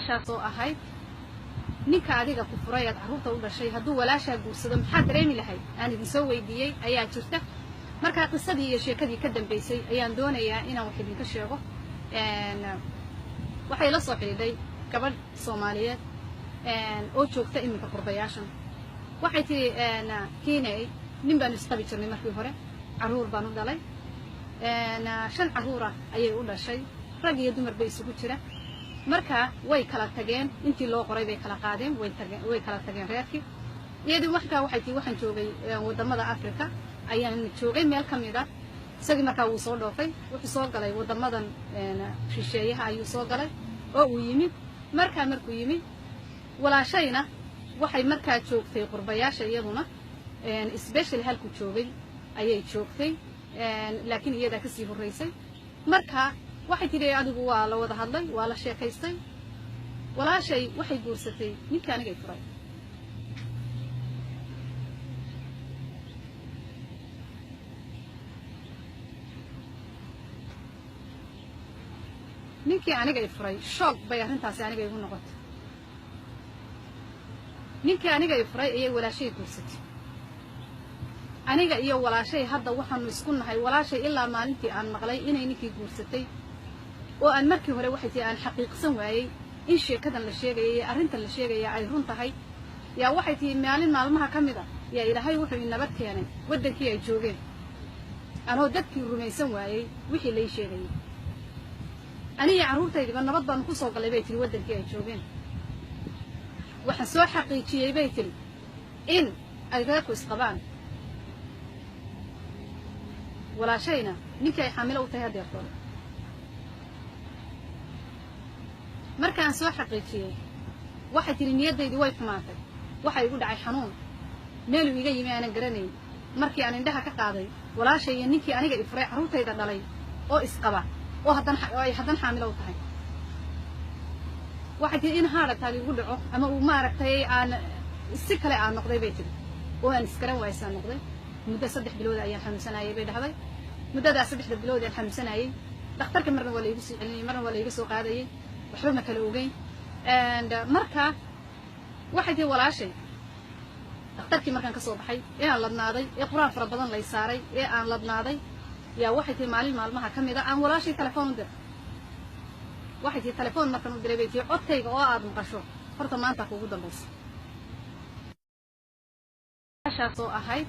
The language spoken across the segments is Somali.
Soo ahayd ninka adiga ku furay aad carruurta u dhashay, hadduu walaashaa guursado maxaad dareemi lahayd? Aan idin soo weydiiyey ayaa jirta. Markaa qisadii iyo sheekadii ka dambaysay ayaan doonayaa inaan wax idinka sheego. Waxay la soo xidhiidhay gabadh Soomaaliyeed oo joogta iminka qurbayaashan. Waxay tidhi, "Kiiney, nin baanu isqabi jirnay markii hore, carruur baan u dhalay, 5 carruur ah ayay u dhashay, rag iyo dumar bay isugu jira. Marka way kala tageen, intii loo qoray bay kala qaadeen, way tageen, way kala tageen reerkii." Iyadii markaa waxay tii, "Waxaan joogay waddamada Africa ayaan joogay meel ka mid a. Isagii markaa wuu soo dhoofay, wuxuu soo galay waddamadan shisheeyaha ayuu soo galay oo uu yimid. Markaa markuu yimid, walaashayna waxay markaa joogtay qurbayaasha, iyaduna specially halkuu joogay ayay joogtay, laakiin iyadaa kasii horraysay. Marka waxay tidhi, adigu waa la wada hadlay, waa la sheekaystay, walaashay waxay guursatay ninkii anigay furay. Ninkii anigay furay, shock bay arrintaasi aniga igu noqotay. Ninkii aniga i furay ayay walaashay guursatay. Aniga iyo walaashay hadda waxaanu isku nahay walaashay. Ilaa maalintii aan maqlay inay ninkii guursatay oo aan markii hore, waxay tihi, aan xaqiiqsan waayey in sheekadan la sheegaya iyo arrintan la sheegaya ay run tahay, yaa waxay tihi maalin maalmaha ka mid a yaa Ilaahay wuxuu inabad keenay waddankii ay joogeen, anoo dadkii rumaysan waayey wixii lay sheegayay. Aniga carruurtaydiba nabad baanu ku soo gallay, bay tihi, waddankii ay joogeen. Waxaan soo xaqiijiyey, bay tihi, in ay reerku isqabaan, walaashayna ninkii ay xaamilo u tahay haddeertooda. Markaan soo xaqiijiyey, waxay tihi, niyaddaydii way xumaatay, waxa igu dhacay xanuun meeluu iga yimi aanan garanayn. Markii aan indhaha ka qaaday walaashay iyo ninkii aniga i furay carruurtayda dhalay oo isqaba oo haddana oo ay haddana xaamilo u tahay, waxay tihi in heart attack igu dhaco ama uu maaragtay aan si kale aan noqday, bay tihi, oo aan iskaran waaysaa noqday. Muddo 3 bilood ayaan xanuunsanayay, bay dhahday. Muddadaas 3da bilood aan xanuunsanayay, dhakhtarka marna waa laygu sii celinayay, marna waa layga soo qaadayay, waxba ma kala ogeyn. Marka waxay tihi walaashay, dhakhtarkii markaan ka soo baxay ee aan ladnaaday ee Qur-aan fara badan lay saaray ee aan ladnaaday, yaa waxay tihi maalin maalmaha ka mid a aan walaashay telefoon u diray. Waxay tihi telefoon markaan u diray, bay tihi, codkayga oo aad maqasho horta maanta kuugu dambaysa. Soo ahayd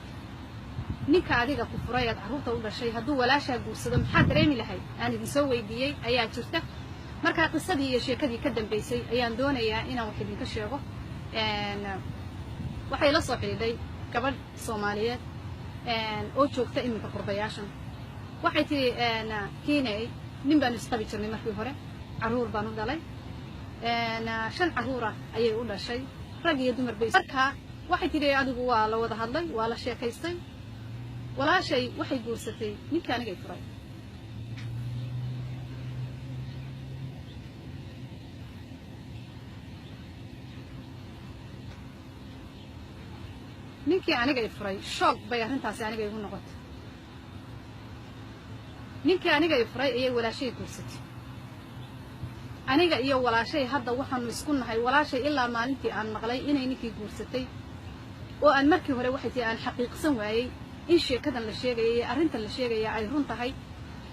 ninka adiga ku furay aad carruurta u dhashay, hadduu walaashaa guursado maxaad dareemi lahayd? Aan idin soo weydiiyey ayaa jirta. Markaa qisadii iyo sheekadii ka dambaysay ayaan doonayaa inaan wax idinka sheego. Waxay la soo xidhiidhay gabadh Soomaaliyeed oo joogta iminka qurbayaashan. Waxay tidhi, "Kiiney, nin baanu isqabi jirnay markii hore, carruur baan u dhalay, 5 carruur ah ayay u dhashay, rag iyo dumar bay. Marka waxay tidhi, adigu waa la wada hadlay, waa la sheekaystay, walaashay waxay guursatay ninkii anigay furay. Ninkii aniga i furay, shock bay arrintaasi aniga igu noqotay. Ninkii aniga i furay ayay walaashay guursatay. Aniga iyo walaashay hadda waxaanu isku nahay walaashay. Ilaa maalintii aan maqlay inay ninkii guursatay oo aan markii hore, waxay tihi, aan xaqiiqsan waayey in sheekadan la sheegaya iyo arrintan la sheegaya ay run tahay,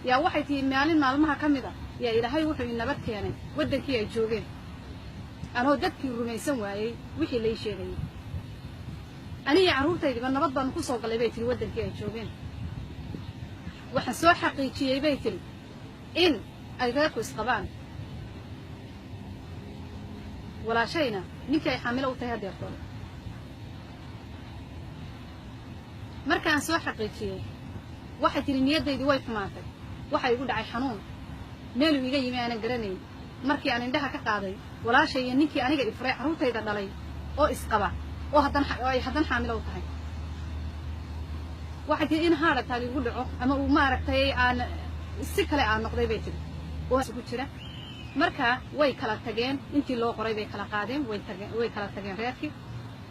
yaa waxay tihi maalin maalmaha ka mid a yaa Ilaahay wuxuu inabad keenay waddankii ay joogeen, anoo dadkii rumaysan waayey wixii lay sheegayay. Aniga carruurtaydiba nabad baanu ku soo gallay, bay tihi, waddankii ay joogeen. Waxaan soo xaqiijiyey, bay tihi, in ay reerku isqabaan, walaashayna ninkii ay xaamilo u tahay haddeertooda. Markaan soo xaqiijiyey, waxay tihi niyaddaydii way xumaatay, waxa igu dhacay xanuun meeluu iga yimi aanan garanayn. Markii aan indhaha ka qaaday walaashay iyo ninkii aniga i furay carruurtayda dhalay oo isqaba oo haddana oo ay haddana xaamilo u tahay, waxay tihi in heart attack igu dhaco ama uu maaragtay aan si kale aan noqday, bay tihi, oo isugu jira. Marka way kala tageen, intii loo qoray bay kala qaadeen, way tageen, way kala tageen reerkii.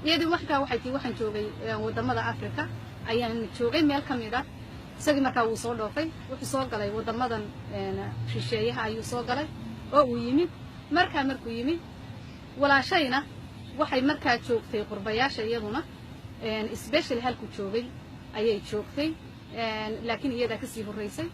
Iyadii markaa waxay tihi waxaan joogay waddamada Africa ayaan joogay meel ka mid a. Isagii markaa wuu soo dhoofay, wuxuu soo galay waddamadan shisheeyaha ayuu soo galay oo uu yimid. Markaa markuu yimid Walaashayna waxay markaa joogtay qurbayaasha iyaduna, specially halku joogay ayay joogtay, laakiin iyadaa kasii horreysay.